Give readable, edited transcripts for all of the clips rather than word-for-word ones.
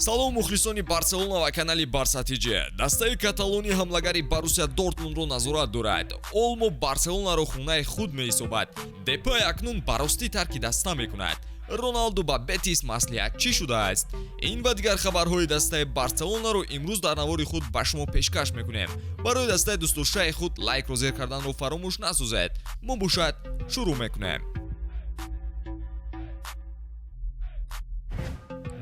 Салом, мухлисони Барселона ва канали Барса ТЖ. Дастаи каталонӣ ҳамлагари Боруссия Дортмундро назорат дорад. Олмо Барселонаро хонаи худ меҳисобад. Депай акнун баростӣ тарки даста мекунад. Роналду ба Бетис маслиҳат чӣ шудааст? Ин ва дигар хабарҳои дастаи Барселонаро имрӯз дар навори худ ба шумо пешкаш мекунем. Барои дастаи дӯстдоштаи худ лайкро зер карданро фаромӯш насозед. Мо бошад шурӯъ мекунем.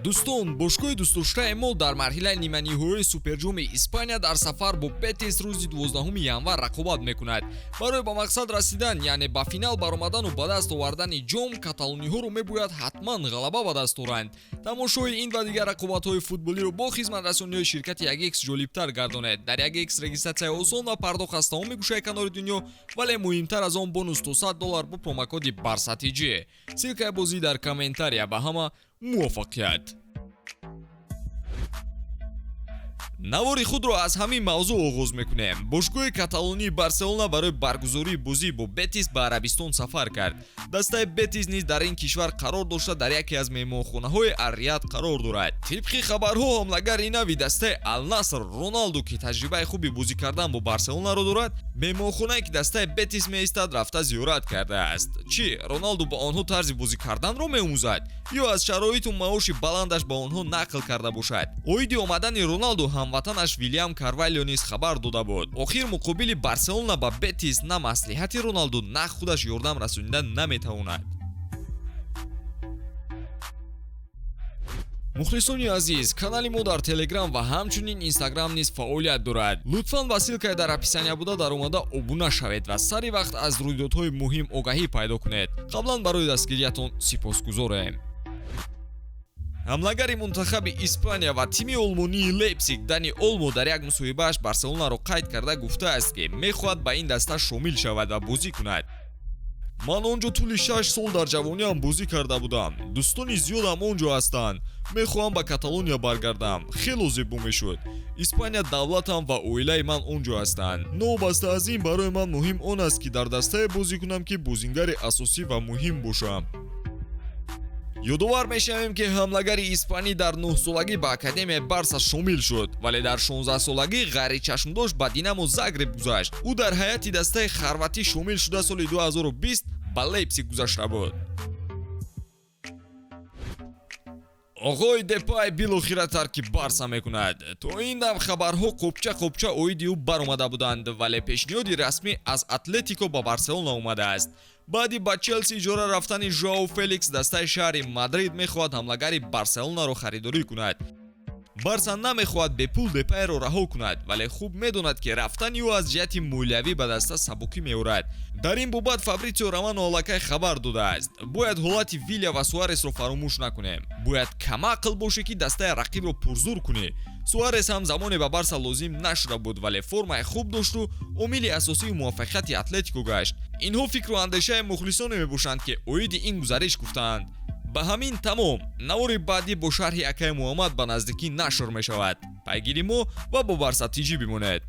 Дӯстон, бошгоҳи дӯстдоштаи мо дар марҳилаи ниманиҳоии Суперҷоми Испания дар сафар бо Бетис рӯзи 12 январ рақобат мекунад. Барои ба мақсад расидан, яъне ба финал баромадану ба даст овардани ҷом, каталониҳоро мебояд ҳатман ғалаба ба даст оранд. Тамошои ин ва дигар рақобатҳои футболиро бо хизматрасониҳои ширкати 1x ҷолибтар гардонед. Дар 1x регистратсияи осон ва пардохт аз тамоми гӯшаи канори дунё, вале муҳимтар аз он бонус то $100 бо промокоди Барса ТЖ. Ссылкаи бозӣ дар комментария. Ба ҳама муваффақият. Навори худро аз ҳамин мавзӯъ оғоз мекунем. Бошгоҳи каталонии Барселона барои баргузории бозӣ бо Бетис ба Арабистон сафар кард. Дастаи Бетис низ дар ин кишвар қарор дошта, дар яке аз меҳмонхонаҳои Ар-Рияд қарор дорад. Тибқи хабарҳо, ҳамлагари нави дастаи Ал-Наср Роналду, ки таҷрибаи хуби бозӣ кардан бо Барселонаро дорад, меҳмонхонае ки дастаи Бетис меистад, рафта зиёрат кардааст. Чӣ, Роналду ба онҳо тарзи бозӣ карданро меомӯзад ё аз шароиту маоши баландаш ба онҳо нақл карда бошад? Оиди омадани Роналду ҳамватанаш Вилям Карвалио низ хабар дода буд. Охир муқобили Барселона ба Бетис на маслиҳати Роналду, на худаш ёрдам расонида наметавонад. Мухлисони азиз, канали мо дар Телеграм ва ҳамчунин Инстаграм низ фаъолият дорад. Лутфан ба ссылкаи дар описания буда даромада обуна шавед ва сари вақт аз рӯйдодҳои муҳим огаҳӣ пайдо кунед. Қаблан барои дастгириятон сипосгузорем. Ҳамлагари мунтахаби Испания ва тими олмонии Лейпсиг Дани Олмо дар як мусоҳибааш Барселонаро қайд карда гуфтааст, ки мехоҳад ба ин даста шомил шавад ва бозӣ кунад. Ман он ҷо тӯли 6 сол дар ҷавониам бозӣ карда будам. Дӯстони зиёдам он ҷо ҳастанд. Мехоҳам ба Каталония баргардам. Хело зебо мешуд. Испания давлатам ва оилаи ман он ҷо ҳастанд. Новобаста аз ин, барои ман муҳим он аст, ки дар дастае бозӣ кунам, ки бозингари асосӣ ва муҳим бошам. Ёдовар мешавем, ки ҳамлагари испанӣ дар 9-солагӣ ба академияи Барса шомил шуд, вале дар 16-солагӣ ғайричашмдошт ба Динамо Загреб гузашт. Ӯ дар ҳайати дастаи хорватӣ шомил шуда, соли 2020 ба Лейпсиг гузашта буд. Оғои Депай билохира тарки Барса мекунад. То ин дам хабарҳо қопча-қопча оиди ӯ баромада буданд, вале пешниҳоди расмӣ аз Атлетико ба Барселона омадааст. Баъди ба Челси иҷора рафтани Жоао Феликс, дастаи шаҳри Мадрид мехоҳад ҳамлагари Барселонаро харидорӣ кунад. Барса намехоҳад бепул Депайро раҳо кунад, вале хуб медонад, ки рафтани ӯ аз ҷиҳати молиявӣ ба даста сабукӣ меорад. Дар ин бобат Фабритсио Романо аллакай хабар додааст. Бояд ҳолати Виля ва Суаресро фаромӯш накунем. Бояд камақл бошӣ, ки дастаи рақибро пурзур кунӣ. Суарес ҳам замоне ба Барса лозим нашуда буд, вале формаи хуб дошту омили асосии муваффақияти Атлетико гашт. Инҳо фикру андешаи мухлисоне мебошанд, ки оиди ин гузариш гуфтаанд. Ба ҳамин тамом. Навори баъдӣ бо шарҳи акаи Муҳаммад ба наздикӣ нашр мешавад. Пайгири мо ва бо Барса ТЖ бимонед.